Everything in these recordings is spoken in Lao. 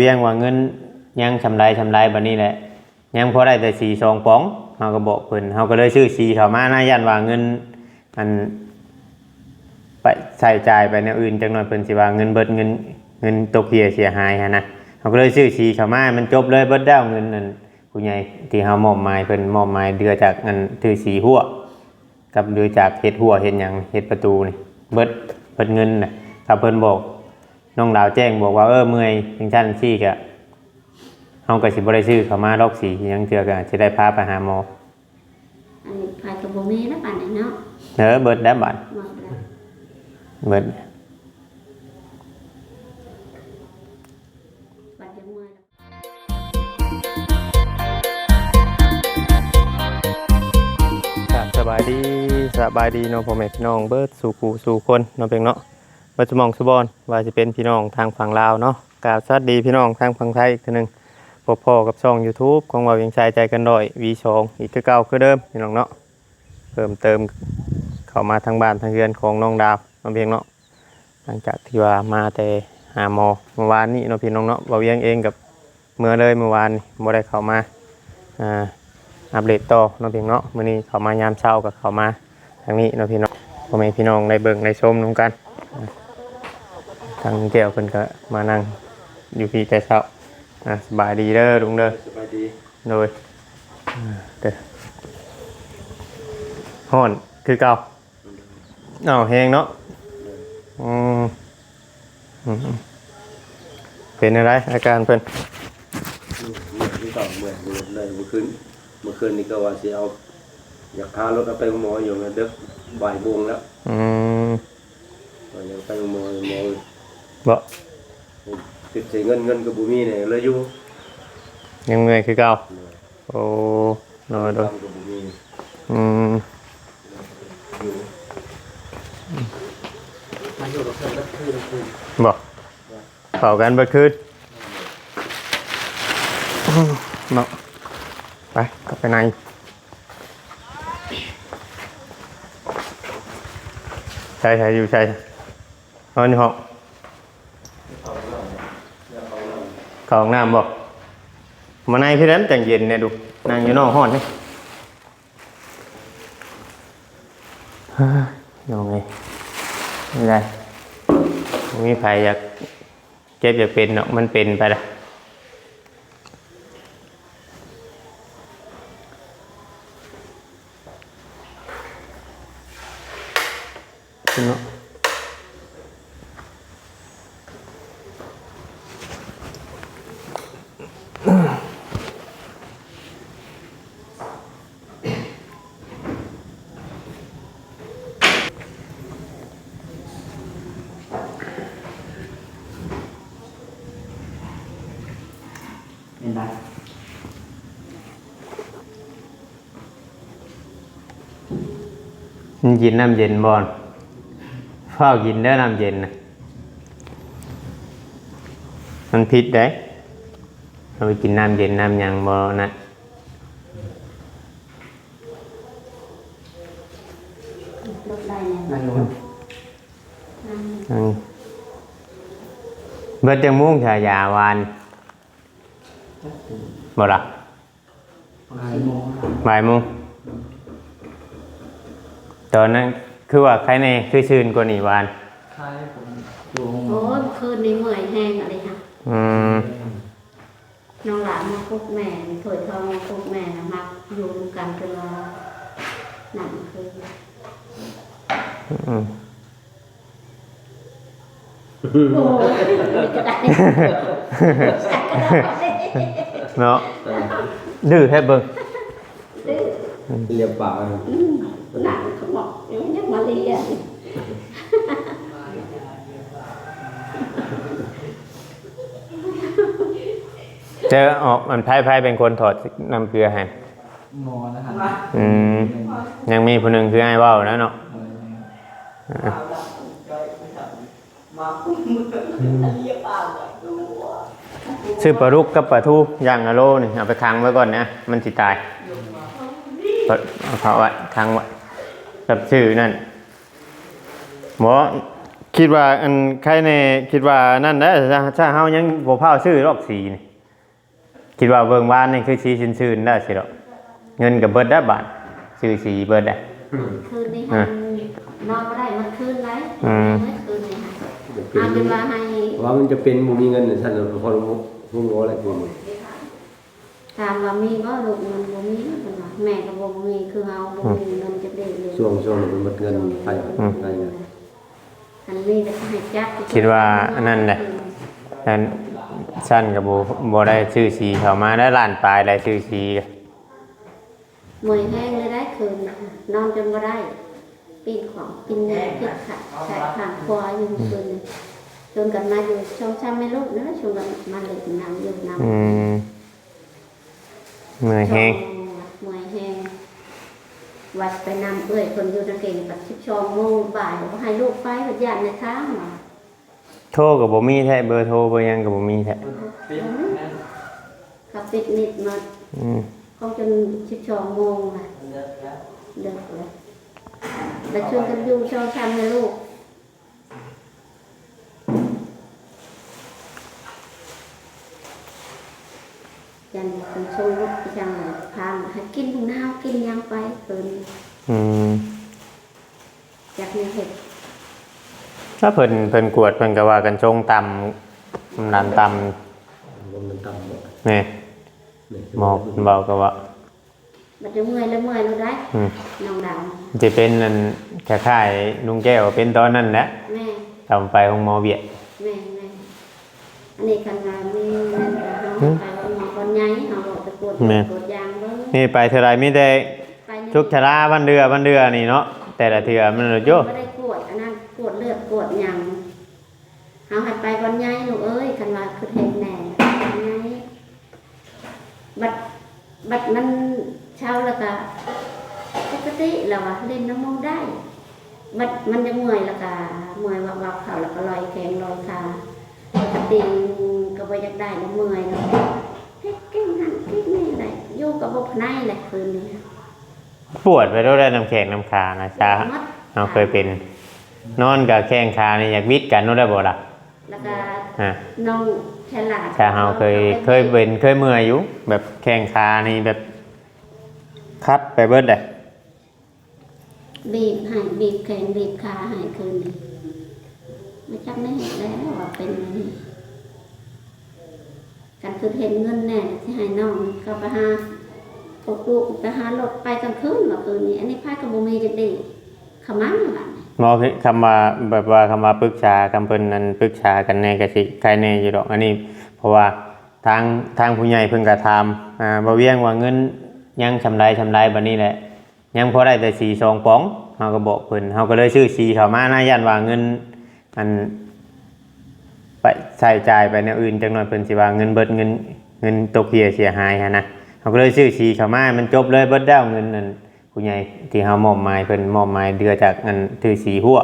ວຽງວ່າເງິນຍັງສ່ຳໃດສ່ຳໃດ ບັດນີ້ແຫຼະ ຍັງພໍໄດ້ແຕ່ສີສອງປ໋ອງ ເຮົາກໍບອກເພິ່ນ ເຮົາກໍເລີຍຊື້ສີເຂົ້າມານະ ຢ້ານວ່າເງິນ ອັນ ໄປໃຊ້ຈ່າຍໄປແນວອື່ນ ຈັກໜ້ອຍເພິ່ນຊິວ່າເງິນເບິດ ເງິນ ເງິນຕົກເຮ່ຍເສຍຫາຍຫັ້ນນະ ເຮົາກໍເລີຍຊື້ສີເຂົ້າມາໃຫ້ມັນຈົບເລີຍ ເບິດແລ້ວເງິນ ອັນ ຜູ້ໃຫຍ່ທີ່ເຮົາມອບໝາຍເພິ່ນ ມອບໝາຍເຫຼືອຈາກອັນ ຊື້ສີຮົ້ວ ກັບເຫຼືອຈາກເຮັດຮົ້ວເຮັດຫຍັງ ເຮັດປະຕູນີ້ ເບິດ ເບິດເງິນນະ ຖ້າເພິ່ນບອກ ນ້ອງດາວແຈ້ງບອກວ່າ ເອີ ເມື່ອຍຈັ່ງຊັ້ນຈັ່ງຊີ້ກະ ເຮົາກໍຊິບໍ່ໄດ້ຊື້ເຂົ້າມາດອກ ສີຫຍັງເທື່ອ ກໍອາດຈະໄດ້ພາໄປຫາໝໍ. ອັນນີ້ພາກໍບໍ່ມີແລ້ວບາດນີ້ເນາະ. ເອີ ເບິດແລ້ວບາດ ໝົດແລ້ວ ເບິດ ບັດຍັງເມື່ອຍ. ກະສະບາຍດີ ສະບາຍດີເນາະ ພໍ່ແມ່ພີ່ນ້ອງເບິດສູ່ຜູ້ສູ່ຄົນເນາະ ເພິ່ນເນາະ ເບິດສູ່ໝ່ອງສູ່ບ່ອນ ວ່າຊິເປັນພີ່ນ້ອງທາງຝັ່ງລາວເນາະ ກະສະຫວັດດີພີ່ນ້ອງທາງຝັ່ງໄທອີກເທື່ອໜຶ່ງ ພົບພໍ້ກັບຊ່ອງຢູທູບຂອງບ່າວວຽງໄຊ ໃຈເກີນຮ້ອຍ ວີສອງ ອີກຄືເກົ່າຄືເດີມພີ່ນ້ອງເນາະ. ເພີ່ມເຕີມເຂົ້າມາທາງບ້ານທາງເຮືອນຂອງນ້ອງດາວເນາະ ເພິ່ນເນາະ ຫຼັງຈາກທີ່ວ່າມາແຕ່ຫາໝໍເມື່ອວານນີ້ເນາະ ພີ່ນ້ອງເນາະ ບ່າວວຽງເອງກັບເມືອເລີຍ ເມື່ອວານນີ້ບໍ່ໄດ້ເຂົ້າມາ ອ່າ ອັບເດດຕໍ່ເນາະ ເພິ່ນເນາະ ມື້ນີ້ເຂົ້າມາຍາມເຊົ້າກໍເຂົ້າມາ ທາງນີ້ເນາະ ພີ່ນ້ອງ ພໍ່ແມ່ພີ່ນ້ອງໄດ້ເບິ່ງໄດ້ຊົມນຳກັນ. ທາງແກ້ວເພິ່ນກໍມານັ່ງຢູ່ພີ້ແຕ່ເຊົ້າ. ອ່າ ສະບາຍດີເດີລຸງເດີ. ສະບາຍດີ. ໂດຍ ອ່າ ເດີ ຮ້ອນຄືເກົ່າ. ອ້າວ ແຮງເນາະ. ໂດຍ. ອືມ ອືມ ເປັນແນວໃດອາການເພິ່ນ? ເມື່ອຍຄືເກົ່າ ເມື່ອຍ ເມື່ອຍເລີຍ ເມື່ອຄືນ ເມື່ອຄືນນີ້ກໍວ່າຊິເອົາ ຢາກພາລົດເອົາໄປໂຮງໝໍຢູ່ ແມ່ນເດີ ບ່າຍໂມງແລ້ວ. ອືມ ວ່າຢາກໄປໂຮງໝໍ ໝໍ ບໍ່ ຕິດໃສ່ເງິນ ເງິນກໍບໍ່ມີແນ່ ເລີຍຢູ່ ຍັງເມື່ອຍຄືເກົ່າ. ໂດຍ. ໂອ້ ໂດຍ ໂດຍ ອືມ ບໍ່ ເຝົ້າກັນເບິດຄືນເນາະ. ໄປ ເຂົ້າໄປໃນ ໃສ ໃສ ຢູ່ໃສ? ນອນຢູ່ຫ້ອງ ເຂົ້າຫ້ອງນ້ຳບໍ່? ມາໃນພີ້ແຫຼະ ມັນຈັ່ງເຢັນແດ່ດູ ນັ່ງຢູ່ນອກຮ້ອນເດ້. ເຮີ້ຍ ນ້ອງເອີຍ ບໍ່ມີໃຜຢາກເຈັບຢາກເປັນດອກ ມັນເປັນໄປລະ. ເນາະ ແມ່ນບໍ່? ມັນກິນນ້ຳເຢັນບໍ່? ຟ້າວກິນເດີນ້ຳເຢັນນະ ມັນຜິດເດ້. ເຮົາໄປກິນນ້ຳເຢັນນ້ຳຫຍັງບໍ່ນະ? ລົດໄດ້ແນ່ນອນ. ອືມ ເບິດຈັກໂມງຊະ ຢາວານ ບໍ່ລະ? ບ່າຍໂມງ ບ່າຍໂມງ. ຕອນນັ້ນຄືວ່າໄຄແນ່ ຄືຊື່ນກວ່ານີ້ວານ. ໄຄ ໂອ້ຍ ຄືນນີ້ເມື່ອຍແຮງອະໄລຫະ. ອືມ ນ້ອງຫຼ້າມາປຸກແມ່ ຖ້ວຍທອງມາປຸກແມ່ນະ ມັກຢູ່ນຳກັນຈົນວ່ານັ້ນຄືນ. ອືມ ໂອ້ຍ ເນາະ ດື້ແທ້ເບິ່ງ ລຽບປາກ ອືມ ໜັງຂະໝອກ ຍັງມາລຽນ. ເຈົ້າອອກ ອັນ ໃຜ ໃຜເປັນຄົນຖອດນ້ຳເກືອໃຫ້? ໝໍນະ. ອືມ ຍັງມີຜູ້ໜຶ່ງຄືອ້າຍເວົ້ານະເນາະ. ເອີ ຊື້ປາດຸກກັບປາທູ ຢ່າງລະໂລນີ້ ເອົາໄປຂັງໄວ້ກ່ອນນະ ມັນຊິຕາຍ. ເອົາເຂົ້າໄວ້ ຂັງໄວ້ ກັບຊື້ນັ້ນ. ບໍ່ ເ ຄິດວ່າອັນໃຄແນ່ ຄິດວ່ານັ້ນແຫຼະ ຖ້າ ຖ້າເຮົາຍັງບໍ່ພ້າວຊື້ດອກສີນີ້ ຄິດວ່າເບິ່ງວານນີ້ຄືສີຊື່ນໆ ໄດ້ຊິດອກ ເງິນກໍເບິດແລ້ວບາດ ຊື້ສີເບິດແລ້ວ ຄືນນີ້ ອ່າ ຫັ້ນນອນບໍ່ໄດ້ໝົດຄືນໄດ໋ ອືມ ມື້ຄືນນີ້ຫັ້ນ ເປັນ ເອົາຈົນວ່າໃຫ້ ວ່າມັນຈະເປັນບໍ່ມີເງິນຊັ້ນ ພໍຮູ້ບໍ່ແລ້ວຄືນນີ້ ຖາມວ່າມີບໍ່ລູກ ເງິນບໍ່ມີ ເພິ່ນວ່າ ແມ່ກໍບໍ່ມີຄືເຮົາ ບໍ່ມີເງິນຈັກເດດເລີຍ ຊ່ວງ ຊ່ວງນີ້ມັນໝົດເງິນໄປ ອືມ ໄປ ອັນນີ້ກໍໃຫ້ຈັກ ຄິດວ່າອັນນັ້ນແຫຼະ ອັນຊັ້ນກໍບໍ່ ບໍ່ໄດ້ຊື້ສີເຂົ້າມາໄດ້ ລ້ານປາຍໄດ້ຊື້ສີ ເມື່ອຍແຮງເລີຍໄດ໋ ຄືນນອນຈົນບໍ່ໄດ້ ປີ້ນຂອງປີ້ນແຍງ ພິດຂາດ ໃຊ້ຂ້າງຂວາຢູ່ຄືນນີ້ ຊົນກັນມາຢູ່ສອງສາມແມ່ລູກນັ້ນແຫຼະ ຊົນກັນມາເຫຼັ້ນນຳຢູ່ນຳ ອືມ ເມື່ອຍແຮງ ເມື່ອຍແຮງ ວ່າຊິໄປນຳເອື້ອຍເພິ່ນຢູ່ນະເກັງ ບັດສິບສອງໂມງບ່າຍ ບໍ່ໃຫ້ລູກໄປ ບັດຢ້ານໃນທາງວ່າ ໂທກໍບໍ່ມີແທ້ ເບີໂທເບີຫຍັງກໍບໍ່ມີແທ້ ບໍ່ມີ ເຂົາປິດມິດໝົດ ອືມ ຂອງຈົນສິບສອງໂມງນະ ເລີກແລ້ວ ແລ້ວຊວນກັນຢູ່ສອງສາມແມ່ລູກ ຢ້ານເພິ່ນສົ່ງລົດໄປທາງພາງ ໃຫ້ກິນນາວກິນຫຍັງໄປເພິ່ນ ອືມ ຈັກແນວເຮັດ ຖ້າເພິ່ນ ເພິ່ນກວດ ເພິ່ນກໍວ່າກັນຊົງຕ່ຳ ຄວາມດັນຕ່ຳ ຄວາມດັນຕ່ຳເນາະ ແມ່ນ ແມ່ນ ໝໍເພິ່ນເວົ້າກໍວ່າ ບັດຈະເມື່ອຍແລ້ວເມື່ອຍໂລດໄດ໋ ອືມ ນ້ອງດາວ ຈະເປັນອັນຄ້າຍໆລຸງແກ້ວເປັນຕອນນັ້ນແຫຼະ ແມ່ນ ຕ້ອງໄປໂຮງໝໍວຽກ ແມ່ນໆ ອັນນີ້ຄັນວ່າມີນັ້ນກໍເຮົາ ອືມ ໄປໂຮງໝໍບ່ອນໃຫຍ່ ເຮົາກໍໄປກວດ ແມ່ນ ກວດຢາງເບິ່ງ ນີ້ໄປເທື່ອໃດມີແຕ່ ໄປນີ້ ທຸກຊະລາວັນເດືອ ວັນເດືອນີ້ເນາະ ແຕ່ລະເທື່ອມັນໂລດຢູ່ ບໍ່ໄດ້ກວດອັນນັ້ນ ກວດເລືອດກວດຫຍັງ ເຮົາໃຫ້ໄປບ່ອນໃຫຍ່ລູກເອີຍ ຄັນວ່າຄືເຮັດແນ່ໃຫຍ່ ບັດ ບັດມັນເຊົາແລ້ວກະປົກກະຕິແລ້ວວ່າ ຫຼິ້ນນຳໝູ່ໄດ້ ບັດມັນຈະເມື່ອຍແລ້ວກະເມື່ອຍວັບໆ ເຂົ້າແລ້ວກະລອຍແຂ້ງລອຍຂາ ສະຕິງກໍບໍ່ຢາກໄດ້ແລ້ວ ເມື່ອຍແລ້ວ ເຮັດກິນຫັ້ນກິນນີ້ແຫຼະ ຢູ່ກໍບໍ່ພະໄນແຫຼະຄືນນີ້ ປວດໄປໂລດແລ້ວ ນ້ຳແຂ້ງນ້ຳຂານະ ຊາ ເຮົາເຄີຍເປັນ ນອນກໍແຂ້ງຂານີ້ຢາກບິດກັນໂລດໄດ້ບໍ່ລະ? ແລ້ວກໍ ຮະ ນ້ອງສະຫຼາດ ຖ້າເຮົາເຄີຍ ເຄີຍເປັນ ເຄີຍເມື່ອຍຢູ່ ແບບແຂ້ງຂານີ້ແບບຂັດໄປເບິດເດ້ ບີບໃຫ້ ບີບແຂ້ງບີບຂາໃຫ້ຄືນນີ້ ບໍ່ຈັກແນວເຮັດແລ້ວວ່າເປັນອັນນີ້ ຄັນຄືເຫັນເງິນແດ່ ຊິໃຫ້ນ້ອງເຂົາໄປຫາ ພວກລູກໄປຫາລົດໄປກາງຄືນວ່າຄືນນີ້ ອັນນີ້ໃຜກໍບໍ່ມີຈັກດີ ຂະມັນບາດນີ້ ບໍ່ ຄຳວ່າ ແບບວ່າຄຳວ່າປຶກສາ ຄຳເພິ່ນນັ້ນປຶກສາກັນແດ່ກໍຊິໄຄແດ່ຢູ່ດອກ ອັນນີ້ ເພາະວ່າທາງ ທາງຜູ້ໃຫຍ່ເພິ່ນກໍຖາມ ອ່າ ບ່າວວຽງວ່າເງິນຍັງຊ່ຳໃດ ຊ່ຳໃດ ບາດນີ້ແຫຼະ ຍັງພໍໄດ້ແຕ່ສີສອງປອງ ເຮົາກໍບອກເພິ່ນ ເຮົາກໍເລີຍຊື້ສີເຂົ້າມານະ ຢ້ານວ່າເງິນ ອັນ ໄປໃຊ້ຈ່າຍໄປແນວອື່ນ ຈັກໜ້ອຍເພິ່ນຊິວ່າເງິນເບິດ ເງິນ ເງິນຕົກເຮ່ຍເສຍຫາຍຫັ້ນນະ ເຮົາກໍເລີຍຊື້ສີເຂົ້າມາໃຫ້ມັນຈົບເລີຍ ເບິດແລ້ວເງິນ ອັນ ຜູ້ໃຫຍ່ທີ່ເຮົາມອບໝາຍເພິ່ນ ມອບໝາຍເດືອຈາກ ອັນ ຊື້ສີຮົ້ວ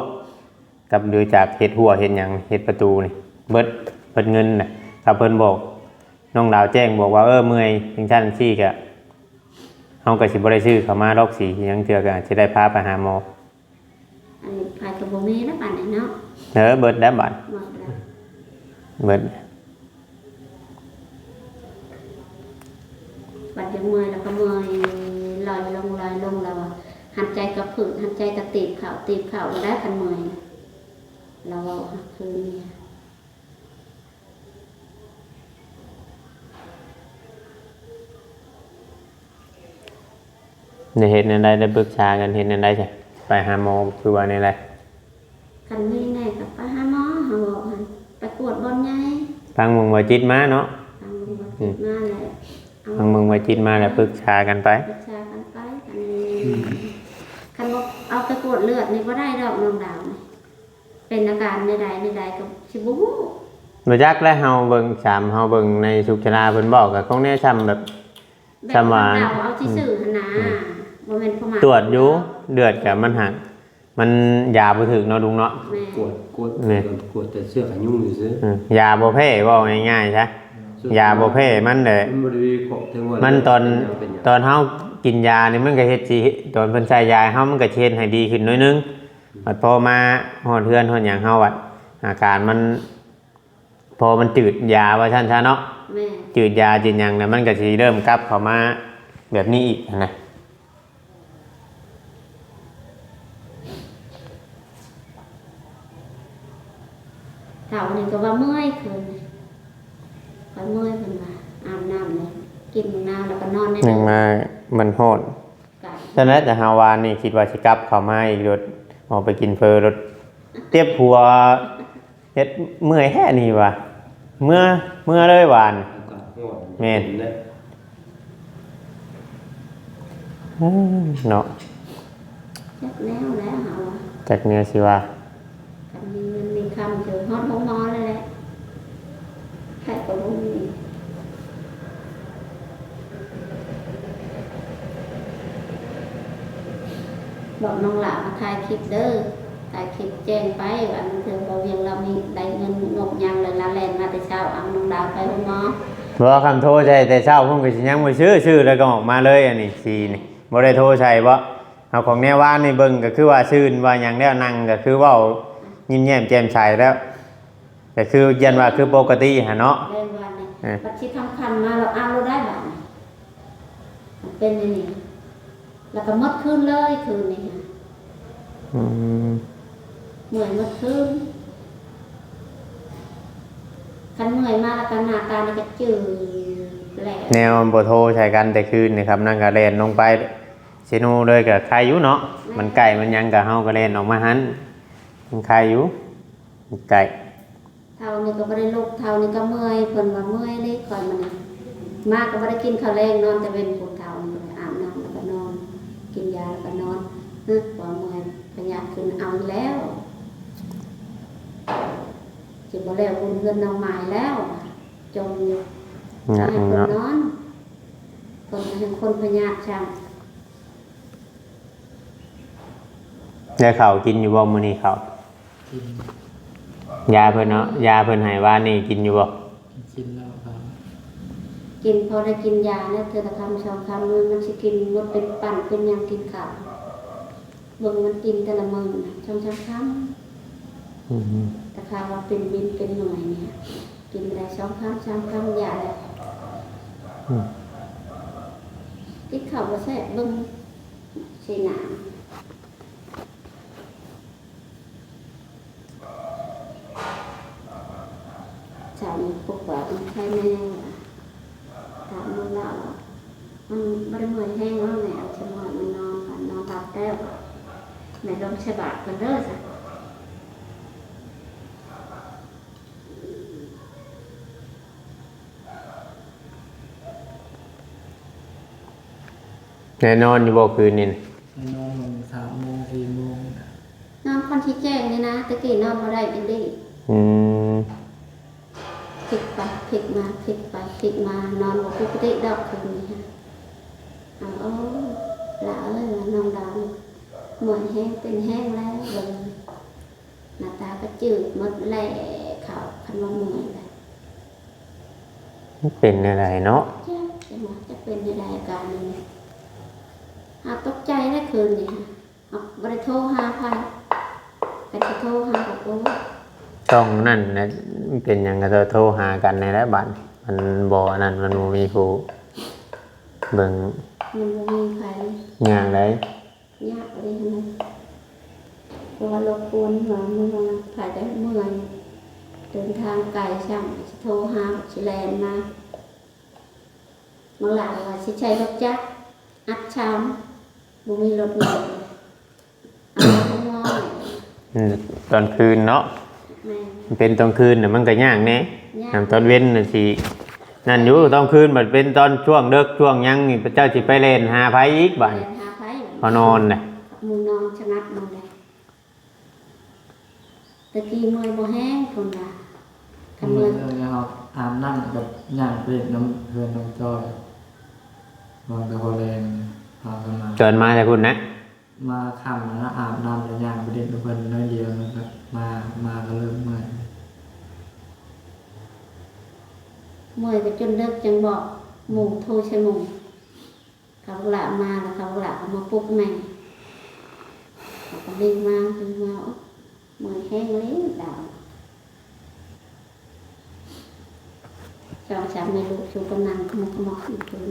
ກັບເດືອຈາກເຮັດຮົ້ວເຮັດຫຍັງ ເຮັດປະຕູນີ້ ເບິດ ເບິດເງິນນະ ຖ້າເພິ່ນບອກ ນ້ອງດາວແຈ້ງບອກວ່າ ເອີ ເມື່ອຍຈັ່ງຊັ້ນຈັ່ງຊີ້ ກະ ເຮົາກໍຊິບໍ່ໄດ້ຊື້ເຂົ້າມາດອກ ສີຫຍັງເທື່ອ ກໍອາດຊິໄດ້ພາໄປຫາໝໍ ອັນນີ້ໃຜກໍບໍ່ມີແລ້ວບາດນີ້ເນາະ ເອີ ເບິດແລ້ວບາດ ເບິດແລ້ວ ເບິດ ບັດຍັງເມື່ອຍແລ້ວກໍເມື່ອຍ ລອຍລົງ ລອຍລົງ ແລ້ວຫັນໃຈກໍຜືດ ຫັນໃຈກໍຕີບເຂົ້າ ຕີບເຂົ້າ ແລ້ວຄັນເມື່ອຍ ລາວເວົ້າຫາຄືນນີ້ ໄດ້ເຮັດແນວໃດ ໄດ້ປຶກສາກັນເຮັດແນວໃດຊະ ໄປຫາໝໍຄືວ່າແນວໃດ? ຄັນມີແນ່ກໍໄປຫາໝໍ ເຮົາບອກຫັ້ນ ໄປກວດບ່ອນໃຫຍ່ ຟັງເບິ່ງວ່າຈິດມາເນາະ ຟັງເບິ່ງວ່າ ອືມ ຈິດມາແລ້ວ ຟັງເບິ່ງວ່າຈິດມາແລ້ວປຶກສາກັນໄປ ປຶກສາກັນໄປ ຄັນ ອືມ ຄັນບໍ່ເອົາໄປກວດເລືອດນີ້ບໍ່ໄດ້ດອກ ນ້ອງດາວນີ້ ເປັນອາການແນວໃດແນວໃດກໍຊິບໍ່ຮູ້ ບໍ່ຈັກແຫຼະ ເຮົາເບິ່ງ ສາມ ເຮົາເບິ່ງໃນສຸກຊະລາເພິ່ນເວົ້າກໍຄົງແນວຊ່ຳແບບ ແບບ ຊ່ຳວ່າ ເຮົາເອົາຊື່ໆ ອືມ ຫັ້ນນະ ອືມ ບໍ່ແມ່ນປະມາດ ກວດຢູ່ ເລືອດກໍມັນຫາກ ມັນຢາບໍ່ຖືກເນາະ ລຸງເນາະ ແມ່ນ ກວດ ກວດ ແມ່ນ ກວດແຕ່ເຊື້ອຂະຍຸງຊື່ໆ ອືມ ຢາບໍ່ແພ້ ເວົ້າງ່າຍໆຊະ ຢາບໍ່ແພ້ມັນແຫຼະ ມັນບໍ່ໄດ້ມີຄອບເຖິງວ່າ ມັນຕອນ ເປັນຫຍັງ ເປັນຫຍັງ ຕອນເຮົາກິນຢານີ້ ມັນກໍເຮັດຊິ ຕອນເພິ່ນໃສ່ຢາໃຫ້ເຮົາ ມັນກໍຊິເຮັດໃຫ້ດີຂຶ້ນໜ້ອຍໜຶ່ງ ອືມ ບັດພໍມາຮອດເຮືອນຮອດຫຍັງ ເຮົາບັດ ອາການມັນ ພໍມັນຈືດຢາວ່າຊັ້ນຊະເນາະ ແມ່ນ ຈືດຢາຈືດຫຍັງແລ້ວ ມັນກໍຊິເລີ່ມກັບເຂົ້າມາແບບນີ້ອີກຫັ້ນນະ. ເຖົ້ານີ້ກໍວ່າເມື່ອຍຄືນນີ້ ຂ້ອຍເມື່ອຍ ເພິ່ນວ່າອາບນ້ຳແລ້ວ ກິນໝາກນາວແລ້ວກໍນອນໄດ້ເລີຍ ຍັງມາ ມັນຮ້ອນ ກະ ຊັ້ນແຫຼະ. ແຕ່ເຮົາວານນີ້ຄິດວ່າຊິກັບເຂົ້າມາອີກໂລດ ອອກໄປກິນເຝີໂລດ ເຈັບຫົວ ເຮັດເມື່ອຍແທ້ນີ້ວ່າ ເມື່ອ ເມື່ອເລີຍວານ ອາກາດຮ້ອນ ແມ່ນ ເນາະ ຈັກແນວແລ້ວເຮົາ ຈັກແນວຊິວ່າ ຄັນມີເງິນມີຄຳ ເຖິງຮອດໂຮງໝໍແລ້ວແຫຼະ ໃຜກໍບໍ່ມີ ບອກນ້ອງຫຼ້າມາຖ່າຍຄລິບເດີ ຖ່າຍຄລິບແຈ້ງໄປ ວ່າລາງເທື່ອບໍ່ວຽງລາວມີໄດ້ເງິນງົບຫຍັງ ແລ້ວລາວແລ່ນມາແຕ່ເຊົ້າ ເອົານ້ອງດາວໄປໂຮງໝໍ. ບໍ່ ຄັນໂທໃສ່ແຕ່ເຊົ້າພຸ້ນກໍຊິຍັງບໍ່ຊື້ ຊື້ແລ້ວກໍອອກມາເລີຍ ອັນນີ້ສີນີ້ ບໍ່ໄດ້ໂທໃສ່ບໍ? ເອົາຂອງແນວວານນີ້ເບິ່ງກໍຄືວ່າຊື່ນວ່າຫຍັງແລ້ວ ນັ່ງກໍຄືເວົ້າຍິ້ມແຍ້ມແຈ່ມໃສແລ້ວ ກໍຄືຢ້ານວ່າຄືປົກກະຕິຫັ້ນເນາະ ແມ່ນວ່ານີ້ ເອີ ບັດຊິຄຳໆມາແລ້ວ ອ້າວ ບໍ່ໄດ້ບາດນີ້ ມັນເປັນແນວນີ້ ແລ້ວກໍໝົດຄືນເລີຍ ຄືນນີ້ຫະ ອືມ ເມື່ອຍໝົດຄືນ ຄັນເມື່ອຍມາແລ້ວກໍໜ້າຕານີ້ກໍຈືດແລ້ວ ແນວບໍ່ໂທໃສ່ກັນແຕ່ຄືນນີ້ ຄຳນັ້ນກໍແລ່ນລົງໄປເຊໂນເລີຍ ກໍໄຄຢູ່ເນາະ ແມ່ນ ມັນໃກ້ມັນຫຍັງ ກໍເຮົາກໍແລ່ນອອກມາຫັ້ນ ມັນໄຄຢູ່ ໃກ້ ເຖົ້ານີ້ກໍບໍ່ໄດ້ລຸກ ເຖົ້ານີ້ກໍເມື່ອຍ ເພິ່ນວ່າເມື່ອຍເລີຍ ຂ້ອຍມານີ້ ມາກໍບໍ່ໄດ້ກິນເຂົ້າແລງ ນອນແຕ່ເວັນພຸ້ນ ເຖົ້ານີ້ ອາບນ້ຳແລ້ວກໍນອນ ກິນຢາແລ້ວກໍນອນ ຮຶ ວ່າເມື່ອຍ ພະຍາດຂຶ້ນເອົາອີກແລ້ວ ຊິບໍ່ແລ້ວບຸນເຮືອນນ້ອງໝາຍແລ້ວ ຈົ່ມຢູ່ ຢາກໃຫ້ເພິ່ນນອນ ເພິ່ນກໍຍັງຄົນພະຍາດຊ້ຳ. ໄດ້ເຂົ້າກິນຢູ່ບໍ່ມື້ນີ້ເຂົ້າ? ກິນ ຢາເພິ່ນເນາະ ຢາເພິ່ນໃຫ້ວານນີ້ກິນຢູ່ບໍ່? ກິນແລ້ວຄັບ ກິນ ພໍໄດ້ກິນຢາແລ້ວ ເທື່ອລະຄຳສອງຄຳ ມັນ ມັນຊິກິນໝົດເປັນປັ້ນເປັນຫຍັງ ກິນເຂົ້າ ເບິ່ງມັນກິນແຕ່ລະມື້ນະ ສອງສາມຄຳ ອືມ ແຕ່ຄາວວ່າເປັນວິນເປັນເມື່ອຍນີ້ ກິນໄດ້ສອງຄຳສາມຄຳ ຢາແລ້ວ ອືມ ກິນເຂົ້າບໍ່ແຊບ ເບິ່ງ ຊີ້ໜ້າ ເຊົ້ານີ້ປຸກວ່າ ເອີ ໄຄແນ່ ຖາມນ້ອງລາວວ່າ ມັນບໍ່ໄດ້ເມື່ອຍແຮງເນາະແມ່ ເອົາສະໝອຍມັນນອນ ນອນຫຼັບແລ້ວ ແມ່ລົງໃສ່ບາດເພິ່ນເດີ ຊັ້ນ. ໄດ້ນອນຢູ່ບໍ່ຄືນນີ້? ໄດ້ນອນປະມານສາມໂມງ ສີ່ໂມງ ນອນກ່ອນຊິແຈ້ງນີ້ນະ ແຕ່ກີ້ນອນບໍ່ໄດ້ອີ່ຫຼີ ອືມ ພິກໄປພິກມາ ພິກໄປພິກມາ ນອນບໍ່ປົກກະຕິດອກຄືນນີ້ ເອົາ ຫຼ້າເອີຍ ວ່ານ້ອງດາວ ເມື່ອຍແຮງ ເປັນແຮງແລ້ວ ເບິ່ງ ໜ້າຕາກໍຈືດໝົດແລ້ວ ເຂົາ ຄັນວ່າເມື່ອຍແລ້ວ ມັນເປັນແນວໃດເນາະ? ຈັກ ຈັກວ່າຈະເປັນແນວໃດອາການນີ້ ຫາຕົກໃຈແລ້ວຄືນນີ້ ຫາບໍ່ໄດ້ໂທຫາໃຜ ຄັນຊິໂທຫາກໍ ໂອ້ ຕ້ອງນັ້ນແຫຼະ ເປັນຫຍັງກໍໂທຫາກັນນີ້ແຫຼະ ບາດມັນບໍ່ອັນນັ້ນ ມັນບໍ່ມີຜູ້ເບິ່ງ ມັນບໍ່ມີໃຜ ຍາກໃດ. ຍາກເລີຍຫັ້ນນະ ເພາະວ່າລົບກວນເຮືອນ ເມືອງ ພາກັນເມືອງ ເດີນທາງໄກຊ້ຳ ຊິໂທຫາ ຊິແລ່ນມາ ບາງຫຼ້າວ່າຊິໃຊ້ລົດຈັກອັດຊາມ ບໍ່ມີລົດໃຫຍ່ ເອົາລົດຂອງໝໍ ອືມ ຕອນຄືນເນາະ ແມ່ນ ເປັນຕອນຄືນນະ ມັນກໍຍາກແດ່ ຍາກ ຍາມຕອນເວັນນະຊິ ນັ້ນຢູ່ ຕອນຄືນບັດເປັນຕອນຊ່ວງເດິກຊ່ວງຫຍັງນີ້ ເຈົ້າຊິໄປແລ່ນຫາໃຜອີກບາດນີ້ ແລ່ນຫາໃຜ ເຂົານອນນະ ໝູ່ນອນສະຫງັບນອນໄດ້ ແຕ່ກີ້ເມື່ອຍບໍ່ແຮງ ເພິ່ນວ່າ ຄັນເມື່ອຍ ເມື່ອຍແລ້ວອາບນ້ຳກັບຍ່າງໄປຫຼິ້ນນຳເຮືອນນ້ອງຈ້ອຍ ນອນແຕ່ພໍແລງ ພາກັນມາ ຕອນມາແຕ່ພຸ້ນນະ ມາຄ່ຳນະ ອາບນ້ຳແລ້ວຍ່າງໄປຫຼິ້ນນຳເພິ່ນໜ້ອຍດຽວ ແລ້ວກໍມາ ມາກໍເລີ່ມເມື່ອຍ ເມື່ອຍກໍຈົນເດິກຈັ່ງບອກໝູ່ ໂທໃສ່ໝູ່ ເຂົາບັກຫຼ້າມາແລ້ວ ເຂົາບັກຫຼ້າກໍມາປຸກແມ່ ເຂົາກໍລີມາ ລີມາ ໂອ້ ເມື່ອຍແຮງເລີຍດາວ ສອງສາມແມ່ລູກຢູ່ກັນນັ່ງຂະໝົກຂະໝອກຢູ່ພຸ້ນ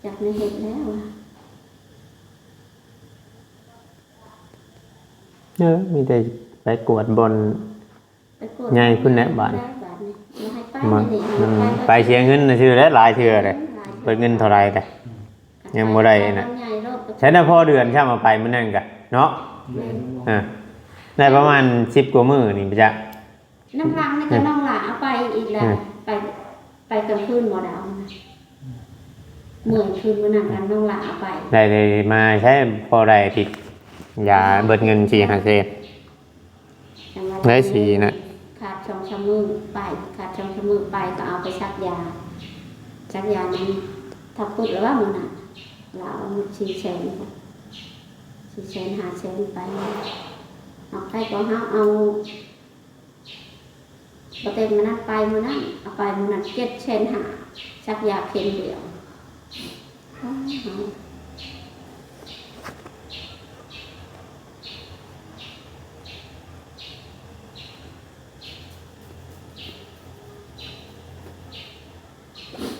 ຈັກແນວເຮັດແລ້ວ ເອີ ມີແຕ່ໄປກວດບ່ອນ ໄປກວດ ໃຫຍ່ພຸ້ນແຫຼະບາດ ແລ້ວບາດນີ້ ບໍ່ໃຫ້ໄປ ມາ ນີ້ ມັນ ມັນ ໄປ ໄປເສຍເງິນຊື່ແຫຼະ ຫຼາຍເທື່ອເດ້ ອືມ ຫຼາຍເທື່ອ ເບິດເງິນເທົ່າໃດເດ້ ຍັງບໍ່ໄດ້ນະ ໃຫຍ່ໂລດ ໃຊ້ນະ ພໍເດືອນຊ້ຳ ເອົາໄປມື້ນັ້ນກະເນາະ ແມ່ນ ອ່າ ໄດ້ປະມານສິບກວ່າມື້ນີ້ ບໍ່ຈັກ ນຳຫຼັງນີ້ກໍ ອືມ ນ້ອງຫຼ້າເອົາໄປອີກແລ້ວ ອືມ ໄປ ໄປກາງຄືນບໍ່ໄດ້ເອົາ ເມື່ອຍຄືນມື້ນັ້ນ ນ້ອງຫຼ້າເອົາໄປ ໄດ້ ໄດ້ມາໃຊ້ພໍໄດ້ທີ່ຢາເບິດເງິນສີ່ຫ້າແສນ ຈັ່ງວ່າ ໄດ້ສີ່ນະ ຂາດສອງສາມມື້ໄປ ຂາດສອງສາມມື້ໄປ ກໍເອົາໄປສັກຢາ ສັກຢານັ້ນ ຖ້າປຶກແລ້ວວ່າມື້ນັ້ນ ລາວເອົາໝົດສີ່ແສນ ສີ່ແສນ ຫ້າແສນໄປ ເອົາໄປກໍເຮົາເອົາ ບໍ່ເຕັມມື້ນັ້ນໄປມື້ນັ້ນ ເອົາໄປມື້ນັ້ນເຈັດແສນຫ້າ ສັກຢາເຂັມດຽວ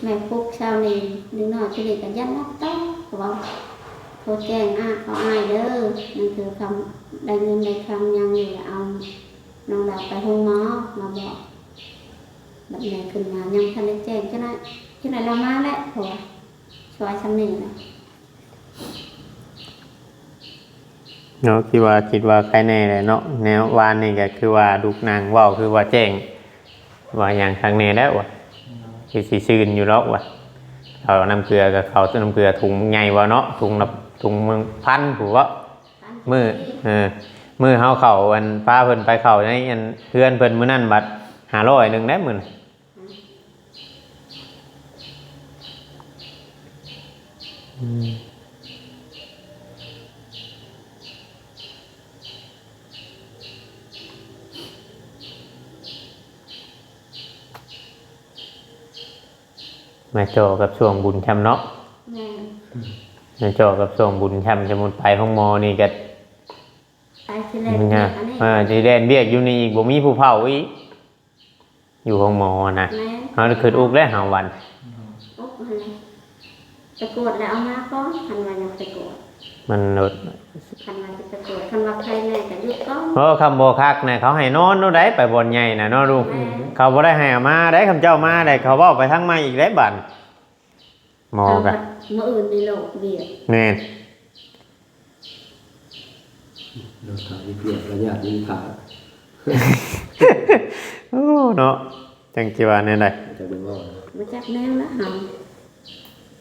ແມ່ປຸກເຊົ້ານີ້ ເດັກນ້ອຍຜູ້ນີ້ກໍຢ້ານຫຼັບຕໍ່ ເວົ້າ ໂທແຈ້ງອ້າຍ ເຂົາອ້າຍເດີ ນັ້ນຄືຄຳ ໄດ້ເງິນໄດ້ຄຳຫຍັງນີ້ລະ ເອົານ້ອງດາວໄປໂຮງໝໍ ມາບອກ ບັດແມ່ຂຶ້ນມາຍັງບໍ່ທັນໄດ້ແຈ້ງ ຈັ່ງໃດ ຈັ່ງໃດລາວມາແຫຼະ ເພາະວ່າຊ່ອຍຊ່ຳນີ້ແຫຼະ. ເນາະ ຄິດວ່າ ຄິດວ່າໃຄແດ່ແຫຼະເນາະ ແນວວານນີ້ກໍຄືວ່າລູກນາງເວົ້າຄືວ່າແຈ້ງ ວ່າຫຍັງຄັກແນ່ແລ້ວວ່າ ຄືຊິຊື່ນຢູ່ດອກວ່າ ເຂົ້ານ້ຳເກືອກໍເຂົ້ານ້ຳເກືອຖົງໃຫຍ່ບໍ່ເນາະ ຖົງລະ ຖົງໜຶ່ງພັນພຸ້ນເວາະ ມື້ ເອີ ມື້ເຮົາເຂົ້າ ອັນ ພາເພິ່ນໄປເຂົ້າໃນ ອັນ ເຮືອນເພິ່ນມື້ນັ້ນ ບັດຫ້າຮ້ອຍໜຶ່ງໄດ໋ມື້ນັ້ນ. ອືມ ມາເຈາະກັບຊ່ວງບຸນຊ້ຳເນາະ ແມ່ນ ມາເຈາະກັບຊ່ວງບຸນຊ້ຳ ສົມມຸດໄປໂຮງໝໍນີ້ກໍ ໄປຊິແລ່ນວຽກ ເອີ ຊິແລ່ນວຽກຢູ່ນີ້ອີກ ບໍ່ມີຜູ້ເຝົ້າອີກ ຢູ່ໂຮງໝໍນະ ແມ່ນ ເຮົາຄິດອຸກແລ້ວເຮົາວັນ ອຸກຫັ້ນແຫຼະ ໄປກວດແລ້ວເອົາມາກ່ອນ ຄັນວ່າຢາກໄປກວດ ມັນໂລດ ຄັນວ່າຊິໄປກວດ ຄັນວ່າໄຄແນ່ກໍຢຸດກ່ອນ ເອີ ຄັນບໍ່ຄັກນະ ເຂົາໃຫ້ນອນໂລດໄດ໋ ໄປບ່ອນໃຫຍ່ນະເນາະລຸງ ແມ່ນ ເຂົາບໍ່ໄດ້ໃຫ້ເອົາມາໄດ໋ ຄັນເຈົ້າມາໄດ໋ ເຂົາເວົ້າໄປທາງໃໝ່ອີກໄດ໋ບາດ ໝໍກໍ ມື້ອື່ນນີ້ໂລກວຽກ ແມ່ນ ລາວຖ້າເຮັດວຽກລະຍາດນີ້ຖ້າ ໂອ້ ເນາະ ຈັ່ງຊິວ່າແນວໃດ ຈັກແມ່ນເວົ້າ ບໍ່ຈັກແນວລະເຮົາ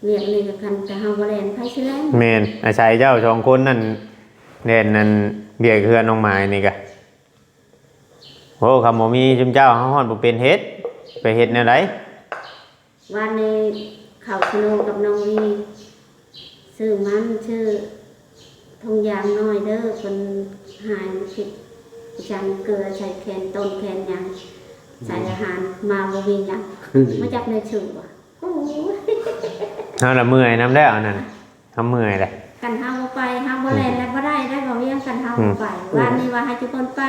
ວຽກນີ້ກໍຄັນແຕ່ເຮົາບໍ່ແລ່ນ ໃຜຊິແລ່ນ ແມ່ນ ອາໄສເຈົ້າສອງຄົນນັ້ນແລ່ນ ນັ້ນ ວຽກເຮືອນນ້ອງໝາຍນີ້ກະ ໂອ້ ຄັນບໍ່ມີຊຸມເຈົ້າ ເຮົາຮອດບໍ່ເປັນເຮັດ ໄປເຮັດແນວໃດ? ວານນີ້ເຂົ້າສະໂນກັບນ້ອງວີ ຊື້ມັນ ຊື້ຖົງຢາງນ້ອຍເດີ ເພິ່ນຫາຍພິດ ຈັ່ງເກືອໃສ່ແຄນຕົ້ນແຄນຫຍັງ ໃສ່ອາຫານມາບໍ່ມີຫຍັງ ບໍ່ຈັກແນວຊື້ຫວາ ໂອ້ຍ ເຮົາລະເມື່ອຍນຳແລ້ວອັນນັ້ນ ເຮົາເມື່ອຍເດ້ ຄັນເຮົາບໍ່ໄປ ເຮົາບໍ່ແລ່ນ ອືມ ແລ້ວບໍ່ໄດ້ໄດ໋ ບໍ່ວຽງ ຄັນເຮົາ ອືມ ບໍ່ໄປ ວານນີ້ວ່າໃຫ້ທຸກຄົນໄປ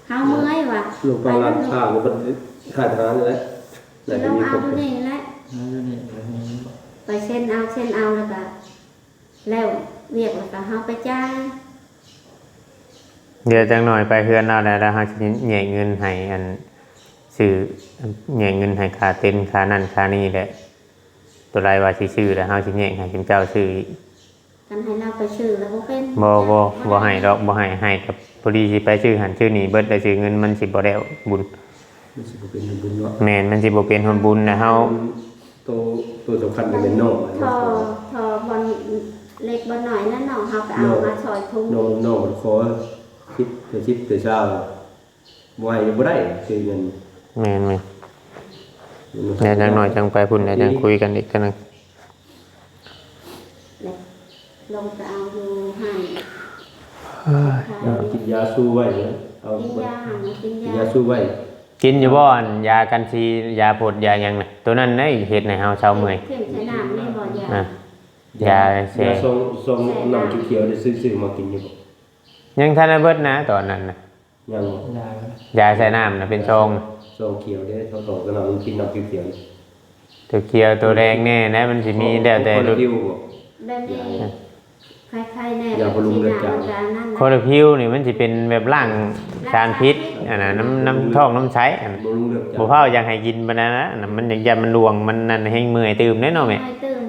ເຮົາເມື່ອຍວ່າ ລົງໄປ ໄປ ຮ້ານຄ້າ ແລ້ວມັນຄ້າຍທະຫານນີ້ແຫຼະ ຊິລົງເອົາຢູ່ນີ້ແຫຼະ ເອົາຢູ່ນີ້ ໄປເຊັນເອົາ ເຊັນເອົາ ແລ້ວກໍແລ້ວວຽກ ແລ້ວກໍເຮົາໄປຈ່າຍ ດຽວຈັກໜ່ອຍໄປເຮືອນລາວແລ້ວ ແລ້ວເຮົາຊິແຍກເງິນໃຫ້ ອັນ ຊື້ ແຍກເງິນໃຫ້ຄ່າເຕັນ ຄ່ານັ້ນຄ່ານີ້ແຫຼະ ໂຕໃດວ່າຊິຊື້ ແລ້ວເຮົາຊິແຍກໃຫ້ຊຸມເຈົ້າຊື້ອີກ ຄັນໃຫ້ລາວໄປຊື້ລະບໍ່ເປັນ ບໍ່ ບໍ່ ບໍ່ໃຫ້ດອກ ບໍ່ໃຫ້ ໃຫ້ກໍພໍດີຊິໄປຊື້ຫັ້ນຊື້ນີ້ເບິດ ແລ້ວຊື້ເງິນມັນຊິບໍ່ແລ້ວບຸນ ມັນຊິບໍ່ເປັນບຸນເນາະ ແມ່ນ ມັນຊິບໍ່ເປັນຮອດບຸນນະ ເຮົາ ໂຕ ໂຕສຳຄັນກໍແມ່ນນ້ອງ ທໍ່ ທໍ່ບ່ອນເລັກບ່ອນນ້ອຍນັ້ນ ນ້ອງເຮົາກໍເອົາມາຊ່ອຍທຸງ ນ້ອງ ນ້ອງມັນຂໍສິບ ສິບ ຊາວ ບໍ່ໃຫ້ບໍ່ໄດ້ ຄືເງິນ ແມ່ນໆ ແມ່ນ ແລ້ວຈັກໜ່ອຍຈັ່ງໄປພຸ້ນ ແລ້ວຈັ່ງຄຸຍກັນອີກເທື່ອໜຶ່ງ ລົງໄປເອົາຢູ່ຮ້ານ ເອີຍ ເອົາກິນຢາຊູໄວ້ເນາະ ເອົາ ກິນຢາ ກິນຢາ ກິນຢາຊູໄວ້ ກິນຢູ່ບໍ່ ອັນ ຢາກັນຊີ ຢາພົດ ຢາຫຍັງນະ ໂຕນັ້ນໄດ໋ເຮັດໃຫ້ເຮົາເຊົາເມື່ອຍ ເຂັມໃສ່ນ້ຳນີ້ບໍ່ ຢາ ອ່າ ຢາ ຢາແຊ່ ຢາຊອງ ຊອງ ແຊ່ນ້ຳ ນ້ຳຂຽວໆ ໄດ້ຊື້ ຊື້ມາກິນຢູ່ບໍ່? ຍັງທັນໄດ້ເບິດນະ ຕອນນັ້ນນະ ຍັງບໍ່? ຢາ ຢາໃສ່ນ້ຳນະ ເປັນຊອງນະ ດອກຂຽວເດ້ ດອກ ດອກກະນຳກິນນ້ຳຂຽວໆ ໂຕຂຽວໂຕແດງແນ່ນະ ມັນຊິມີແລ້ວແຕ່ລຸ້ນ ຄົນລະຜິວບໍ? ແບບນີ້ ໃຄໆແນ່ ຢ່າບໍ່ລົງເລືອດຈາງ ຄົນລະຜິວນີ້ມັນຊິເປັນແບບລ້າງສານພິດ ອັນນັ້ນ ນ້ຳ ນ້ຳທ້ອງນ້ຳໃສ ອັນ ບໍ່ລົງເລືອດຈາງ ບໍ່ຟ້າວຢາກໃຫ້ກິນປານນັ້ນນະ ອັນນັ້ນມັນ ຢ້ານມັນຫຼວງ ມັນນັ້ນແຮງເມື່ອຍຕື່ມເດ້ເນາະແມ່ ເມື່ອຍຕື່ມ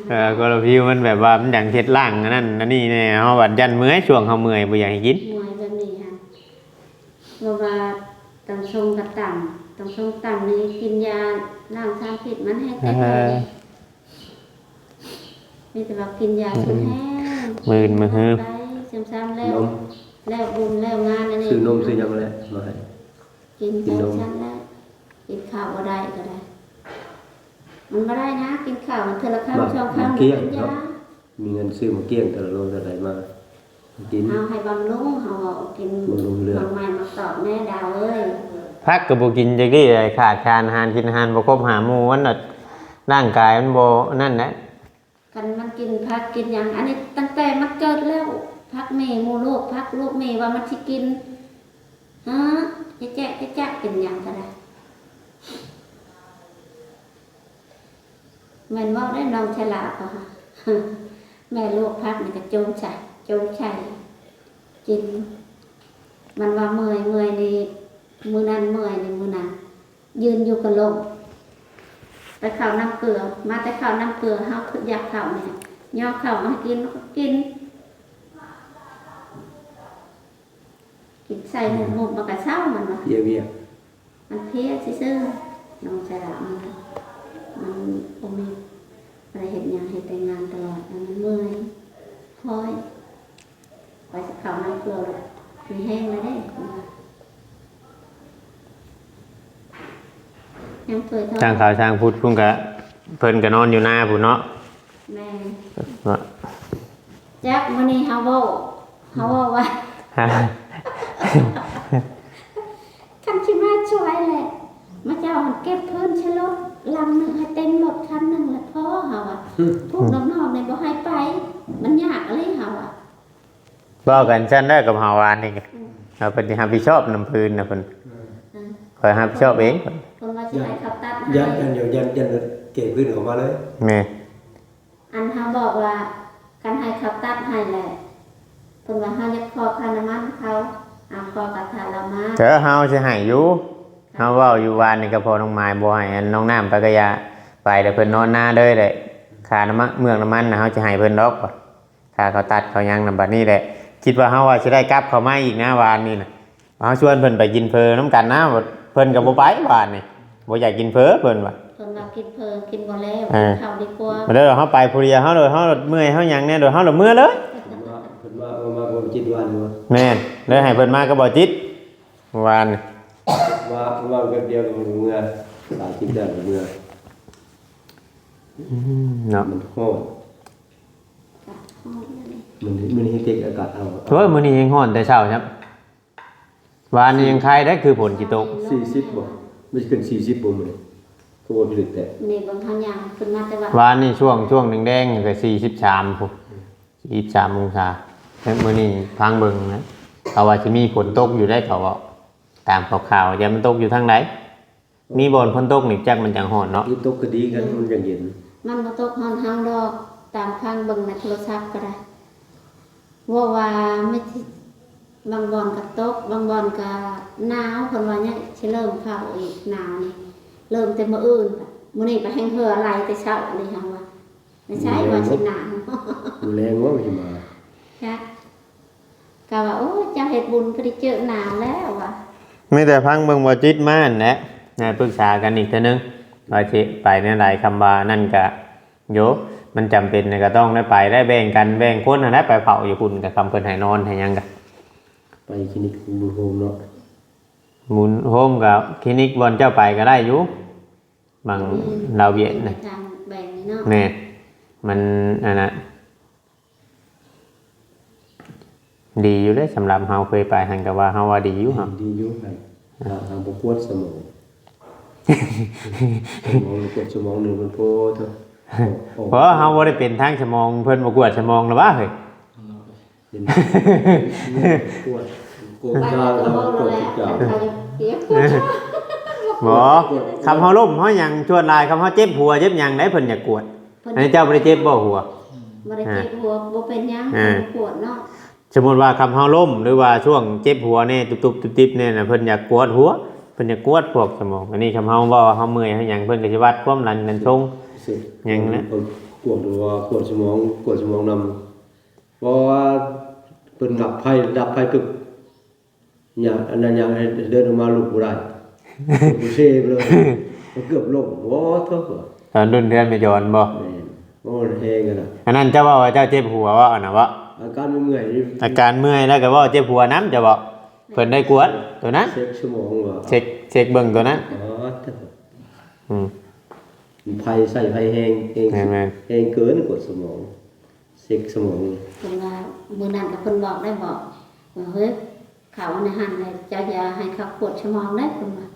ເອີ ຄົນລະຜິວມັນແບບວ່າມັນຢາກເຮັດລ້າງອັນນັ້ນອັນນີ້ແນ່ ເຮົາບັດຢ້ານເມື່ອຍ ຊ່ວງເຮົາເມື່ອຍບໍ່ຢາກໃຫ້ກິນ ເມື່ອຍແບບນີ້ຫັ້ນ ເພາະວ່າຕ້ອງຊົງກະຕຳ ຕ້ອງຊົງຕຳນີ້ກິນຢາລ້າງສານພິດ ມັນແຮງແຕກ ເອີ ມີແຕ່ວ່າກິນຢາຊຸດແຮງ ມື້ອື່ນມື້ຮື ໄປຊ້ຳໆແລ້ວ ນມ ແລ້ວບຸນແລ້ວງານອັນນີ້ ຊື້ນົມຊື້ຫຍັງແຫຼະມາໃຫ້ ກິນ ກິນນົມ ໄປຊັ້ນແຫຼະ ກິນເຂົ້າບໍ່ໄດ້ກະໄດ້ ມັນບໍ່ໄດ້ນະ ກິນເຂົ້າເທື່ອລະຄຳສອງຄຳ ກິນຢາ ມີເງິນຊື້ໝາກກ້ຽງເທື່ອລະໂລເທົ່າໃດມາກິນ ເຮົາໃຫ້ບຳລຸງ ເຮົາເວົ້າກິນ ບຳລຸງເລືອດ ໝາກໄມ້ໝາກຕອກແນ່ດາວເອີຍ ຜັກກະບໍ່ກິນຈັກດີ້ ຂາດສານອາຫານ ກິນອາຫານບໍ່ຄົບຫ້າໝູ່ ມັນລະ ຮ່າງກາຍມັນບໍ່ນັ້ນແຫຼະ ຄັນມັນກິນຜັກກິນຫຍັງ ອັນນີ້ຕັ້ງແຕ່ມັນເກີດແລ້ວ ຜັກແມ່ໝູ່ລູກ ຜັກລູກແມ່ວ່າມັນຊິກິນ ຮະ ຈະແຈະ ຈະຈະ ເປັນຫຍັງກະໄດ້ ແມ່ນເວົ້າໄດ້ນ້ອງຊະຫຼາກໍ ແມ່ລວກຜັກນີ້ກໍໂຈມໃສ່ ໂຈມໃສ່ ກິນ ມັນວ່າເມື່ອຍ ເມື່ອຍນີ້ ມື້ນັ້ນເມື່ອຍນີ້ ມື້ນັ້ນ ຢືນຢູ່ກໍລົ້ມ ໄປເຂົ້ານ້ຳເກືອ ມາແຕ່ເຂົ້ານ້ຳເກືອ ເຮົາຄືຢາກເຂົ້ານີ້ ຍໍເຂົ້າມາໃຫ້ກິນ ມັນກໍກິນ ກິນໃສ່ໝົກໆ ມັນກໍເຊົາ ມັນວ່າ ເພຍວຽກ ມັນເພຍຊື່ໆ ນ້ອງຊະຫຼາ ມັນ ມັນບໍ່ມີ ບໍ່ໄດ້ເຮັດຫຍັງ ເຮັດແຕ່ງານຕະຫຼອດ ມັນເມື່ອຍ ຄອຍ ຂ້ອຍຊິເຂົ້ານ້ຳເກືອແລ້ວ ມີແຮງແລ້ວເດ້ ຍັງເຄີຍເທົ່າ ທາງເຂົາທາງພຸດພຸ້ນກະ ເພິ່ນກະນອນຢູ່ນາພຸ້ນເນາະ ແມ່ນ ວ່າ ຈັກມື້ນີ້ເຮົາເວົ້າ ເຮົາເວົ້າວ່າ ຄັນຊິມາຊ່ວຍແຫຼະ ມາເຈົ້າຫັ້ນເກັບພື້ນໃສ່ລົດ ຫຼັງໜຶ່ງໃຫ້ເຕັມລົດຄັນໜຶ່ງລະພໍ ເຮົາວ່າ ພວກນ້ອງໆນີ້ບໍ່ໃຫ້ໄປ ມັນຍາກອີ່ຫຼີ ເຮົາວ່າ ເວົ້າກັນຊັ້ນເດີກັບເຮົາວານນີ້ ອືມ ເຮົາເພິ່ນຊິຮັບຜິດຊອບນຳພື້ນນະເພິ່ນ ອືມ ຂ້ອຍຮັບຜິດຊອບເອງ ເພິ່ນວ່າຊິໃຫ້ເຂົາຕັດໃຫ້ ຢ້ານ ຢ້ານຢູ່ ຢ້ານ ຢ້ານເກພື້ນເຂົ້າມາເລີຍ ແມ່ນ ອັນເຮົາບອກວ່າ ຄັນໃຫ້ເຂົາຕັດໃຫ້ແຫຼະ ເພິ່ນວ່າເຮົາຢາກຂໍຄ່ານ້ຳມັນເຂົາ ເອົາ ຂໍກະທາລະມາ ເອີ ເຮົາຊິໃຫ້ຢູ່ ເຮົາເວົ້າຢູ່ວານນີ້ກັບພໍ່ນ້ອງມາຍ ບໍ່ໃຫ້ອັນນ້ອງນ້ຳໄປກະຢ່າ ໄປແລ້ວເພິ່ນນອນນາເລີຍແຫຼະ ຄ່ານ້ຳມັນ ເມືອກນ້ຳມັນນະ ເຮົາຊິໃຫ້ເພິ່ນດອກ ຄ່າເຂົາຕັດເຂົາຫຍັງນຳ ບັດນີ້ແຫຼະ ຄິດວ່າເຮົາວ່າຊິໄດ້ກັບເຂົ້າມາອີກນະ ວານນີ້ນະ ເຮົາຊວນເພິ່ນໄປກິນເຝີນຳກັນນະ ເພິ່ນກໍບໍ່ໄປວານນີ້ ບໍ່ຢາກກິນເຝີເພິ່ນວ່າ ເພິ່ນວ່າກິນເຝີກິນບໍ່ແລ້ວ ເອີ ກິນເຂົ້າດີກວ່າ ແລ້ວເຮົາໄປຜູ້ດຽວ ເຮົາ ເຮົາເມື່ອຍ ເຮົາຫຍັງແດ່ ໂດຍເຮົາລະເມືອເລີຍ ເພິ່ນວ່າ ເພິ່ນວ່າເອົາມາກັບບໍ່ຈິດວານນີ້ ແມ່ນ ເລີຍໃຫ້ເພິ່ນມາກັບບໍ່ຈິດ ວານ ວ່າ ວ່າແປັບດຽວກໍເມືອ ສາມສິບແລ້ວກໍເມືອ ອືມ ເນາະ ມັນຮ້ອນ ມັນ ມັນເຮັດໃຫ້ອາກາດເອົາ ໂອ້ຍ ມື້ນີ້ແຮງຮ້ອນແຕ່ເຊົ້າຊ້ຳ ວານນີ້ຍັງໄຄໄດ້ ຄືຝົນຊິຕົກ ສີ່ສິບບໍ່? ມັນຊິຂຶ້ນສີ່ສິບບໍ່ມື້ນີ້? ຄືວ່າພິລຶກແທ້ ນີ້ເບິ່ງເຮົາຍ່າງຂຶ້ນມາແຕ່ວ່າ ວານນີ້ຊ່ວງ ຊ່ວງແດງໆ ກໍສີ່ສິບສາມພຸ້ນ ສີ່ສິບສາມອົງສາ ແລ້ວມື້ນີ້ຟັງເບິ່ງນະ ເຂົາວ່າຊິມີຝົນຕົກຢູ່ໄດ໋ ເຂົາເວົ້າຕາມຂ່າວໆ ຢ່າມັນຕົກຢູ່ທາງໃດ ມີບ່ອນຝົນຕົກນີ້ຈັກມັນຈັ່ງຮ້ອນເນາະ ຄືຕົກກໍດີກັນ ມັນຈັ່ງເຢັນ ມັນບໍ່ຕົກຮ້ອນເຮົາດອກ ຕາມຟັງເບິ່ງໃນໂທລະສັບກໍໄດ້ ເວົ້າວ່າມີ ບາງບ່ອນກໍຕົກ ບາງບ່ອນກໍໜາວ ເພິ່ນວ່າຍັງຊິເລີ່ມເຂົ້າອີກ ໜາວນີ້ ເລີ່ມແຕ່ມື້ອື່ນ ມື້ນີ້ກໍແຮ່ງເຫື່ອໄຫຼແຕ່ເຊົ້ານີ້ ເຮົາວ່າ ໃນໃສວ່າຊິໜາວ ມື້ແລງວ່າຊິມາ ຈັກ ກໍວ່າ ໂອ້ຍ ເຈົ້າເຮັດບຸນກໍໄດ້ເຈີໜາວແລ້ວວ່າ ມີແຕ່ຟັງເບິ່ງບໍ່ຈິດມາຫັ້ນແຫຼະ ນະ ປຶກສາກັນອີກເທື່ອໜຶ່ງ ວ່າຊິໄປແນວໃດ ຄຳວ່ານັ້ນກະ ໂຢ ມັນຈຳເປັນກໍຕ້ອງໄດ້ໄປ ໄດ້ແບ່ງກັນ ແບ່ງຄົນຫັ້ນແຫຼະໄປເຝົ້າຢູ່ພຸ້ນ ກໍຄຳເພິ່ນໃຫ້ນອນໃຫ້ຫຍັງກະ ໄປຄລີນິກບຸນໂຮມເນາະ ບຸນໂຮມກໍຄລີນິກບ່ອນເຈົ້າໄປກໍໄດ້ຢູ່ ບາງ ອືມ ລາວວຽດນະ ທາງແບ່ງນີ້ເນາະ ແມ່ນ ມັນອັນນັ້ນ ດີຢູ່ເດ້ ສຳລັບເຮົາເຄີຍໄປຫັ້ນ ກໍວ່າເຮົາວ່າດີຢູ່ ດີ ເຮົາ ດີຢູ່ຫັ້ນ ຫາ ຫາບໍ່ກວດສະໝອງ ສະໝອງ ກວດສະໝອງໜຶ່ງມັນໂພດ ເພາະເຮົາບໍ່ໄດ້ເປັນທາງສະໝອງ ເພິ່ນບໍ່ກວດສະໝອງລະຫວາເຮີ້ຍ ເຫັນ ກວດ ກວດ ໄປແລ້ວກໍເວົ້າແລ້ວແຫຼະ ຄັນເຂົາຢາກ ເຈັບຫົວ ບໍ່ ຄຳເຮົາລົ້ມເຮົາຫຍັງ ສ່ວນຫຼາຍຄຳເຮົາເຈັບຫົວເຈັບຫຍັງໃດ ເພິ່ນຢາກກວດ. ເພິ່ນ ອັນນີ້ເຈົ້າບໍ່ໄດ້ເຈັບບໍ່ຫົວ? ບໍ່ໄດ້ເຈັບຫົວ ອ່າ ບໍ່ເປັນຫຍັງ ອ່າ ບໍ່ກວດເນາະ. ສົມມຸດວ່າຄຳເຮົາລົ້ມ ຫຼືວ່າຊ່ວງເຈັບຫົວແດ່ ຕຸບໆຕິບໆແດ່ນະ ເພິ່ນຢາກກວດຫົວ ເພິ່ນຢາກກວດພວກສະໝອງ. ອັນນີ້ຄຳເຮົາເວົ້າເຮົາເມື່ອຍເຮົາຫຍັງ ເພິ່ນກໍຊິວັດຄວາມດັນກັນຊົງ ເຊັກຫຍັງນະ ເພິ່ນກວດຫົວ ກວດສະໝອງ ກວດສະໝອງນຳ ເພາະວ່າເພິ່ນດັບໄຟ ດັບໄຟກຶບ ຍາ ອັນນັ້ນຍາ ເດີນອອກມາລຸກບໍ່ໄດ້ ເກືອບເຊເລີຍ ເກືອບລົ້ມ. ໂອ້ໂທ້ ຕອນລຸ້ນເຮືອນແມ່ຢອນບໍ່? ແມ່ນ. ໂອ້ ແຮງຂະໜາດ ອັນນັ້ນເຈົ້າເວົ້າວ່າເຈົ້າເຈັບຫົວເວົ້າອັນນັ້ນເວົ້າ ອາການເມື່ອຍ ອາການເມື່ອຍແລ້ວກໍເວົ້າເຈັບຫົວນຳ ເຈົ້າເວົ້າ ເພິ່ນໄດ້ກວດໂຕນັ້ນ ເຊັກສະໝອງວ່າ ເຊັກ ເຊັກເບິ່ງໂຕນັ້ນ. ອໍ ອືມ ໄຟໃຊ້ໄຟແຮງ ແຮງ ແມ່ນໆ ແຮງເກີນກວດສະໝອງ ເຊັກສະໝອງ. ເພິ່ນວ່າມື້ນັ້ນກໍເພິ່ນບອກໄດ້ບອກວ່າ ເຮີ້ຍ ເຂົາໃນຫັ້ນແຫຼະ ເຈົ້າຢ່າໃຫ້ເຂົາກວດສະໝອງເດີ້ ເພິ່ນວ່າ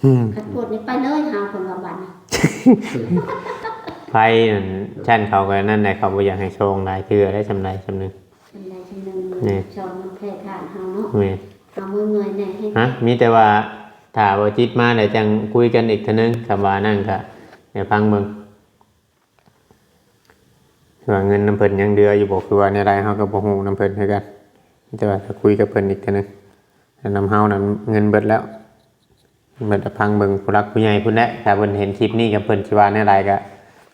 ອືມ ຄັນກວດນີ້ໄປເລີຍເຮົາ ເພິ່ນວ່າບາດນີ້ ໄພນັ້ນ ຊັ້ນເຂົາກໍນັ້ນແຫຼະ ເຂົາບໍ່ຢາກໃຫ້ຊອງຫຼາຍເທື່ອໄດ້ ສ່ຳໃດສ່ຳໜຶ່ງ ສ່ຳໃດສ່ຳໜຶ່ງ ແມ່ນ ຊອງມັນແພ້ທາດເຮົາເນາະ. ແມ່ນ. ເຮົາເມື່ອຍແດ່ ຮະ ມີແຕ່ວ່າຖ້າບໍ່ຈິດມາແລ້ວຈັ່ງຄຸຍກັນອີກເທື່ອໜຶ່ງ ຄຳວ່ານັ້ນກໍໃຫ້ຟັງເບິ່ງ ວ່າເງິນນຳເພິ່ນຍັງເຫຼືອຢູ່ບໍ່ ຄືວ່າແນວໃດ ເຮົາກໍບໍ່ຮູ້ນຳເພິ່ນຄືກັນ ມີແຕ່ວ່າຖ້າຄຸຍກັບເພິ່ນອີກເທື່ອໜຶ່ງ. ແຕ່ນຳເຮົານັ້ນເງິນເບິດແລ້ວ ເບິດ ຟັງເບິ່ງຜູ້ຫຼັກຜູ້ໃຫຍ່ພຸ້ນແຫຼະ ຖ້າເພິ່ນເຫັນຄລິບນີ້ກັບເພິ່ນຊິວ່າແນວໃດ ກໍ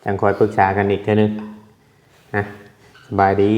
ຈັ່ງຄ່ອຍປຶກສາກັນອີກເທື່ອໜຶ່ງນະ. ສະບາຍດີ.